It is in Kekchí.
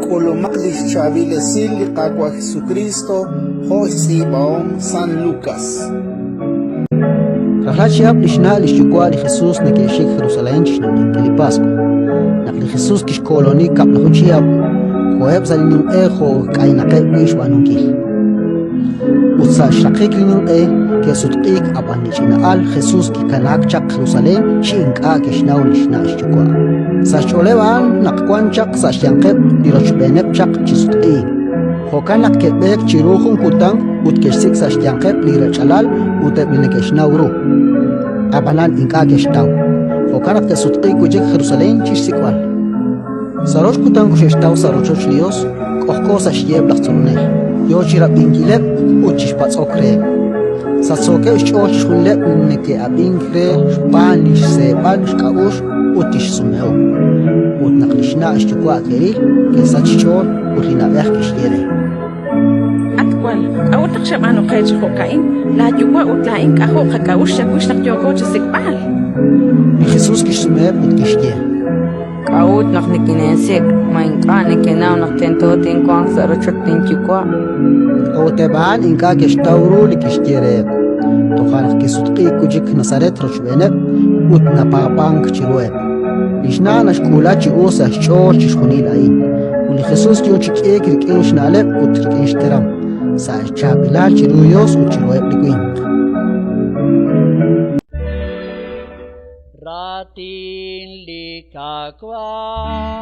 K'ulumaq li xchaab'il esil li Qaawa' Jesukriist jo' xtz'iib'ahom San Lukas. Rajlal chihab' li xna' li xyuwa' li Jesus neke'xik Jerusalén chi xnumsinkil li Paswa. Naq li Jesus kixkooloni kab'laju chihab', koheb' sa' li ninq'e jo' k'aynaqeb' wi' xb'aanunkil. Ut sa' xraqik li ninq'e ke'sutq'iik ab'an li ch'ina'al Jesus kikanaak chaq Jerusalén chi ink'a' ke'xnaw li xna' xyuwa'. Sa' xch'ooleb' a'an naq wan chaq sa' xyanqeb' li rochb'eeneb' chaq chi sutq'iik. Jo'kan naq ke'b'eek chiru jun kutan ut ke'xsik' sa' xyanqeb' li rech'alal ut eb' li neke'xnaw ru. Ab'anan ink'a' ke'xtaw. Jo'kan naq ke'sutq'iik wi' chik Jerusalén chi xsik'b'al. Sa' rox kutan koxe'xtaw sa' rochoch li Yos, k'ojk'o sa' xyiheb' laj tzolonel, yo chi rab'inkileb' ut chi xpatz'ok reheb'. Sachsookeb' xch'ool chixjunileb' li neke'ab'ink re xb'aan li xseeb'al xk'a'uxl ut li xsumehom. Ut naq li xna' xyuwa' ke'ril, ke'sach xch'ool ut li na'b'ej kixye re. At wal, k'a'ut naq xab'aanu qe chi jo'ka'in? Laayuwa' ut laa'in k'ajo' qak'a'uxl chawix naq yooko chi sik'b'al. Li Jesús kixsumeheb' ut kixye. K'a'ut naq nikineesik'? Ma ink'a' nekenaw naq tento tinwanq sa' rochoch linyuwa'? A'ut eb' a'an ink'a' ke'xtaw ru li kixye reheb'. Toja' naq kisutq'iik wi' chik Nazaret rochb'eeneb' ut napaab'ank chiruheb'. Li xna' naxk'uula chi us sa' xch'ool chixjunil a'in. Ut li Jesus yo chi k'iik rik'in xna'leb' ut rik'in xteram, sa' xchaab'ilal chiru Yos ut chiruheb' li winq. Raatin li Qaawa'.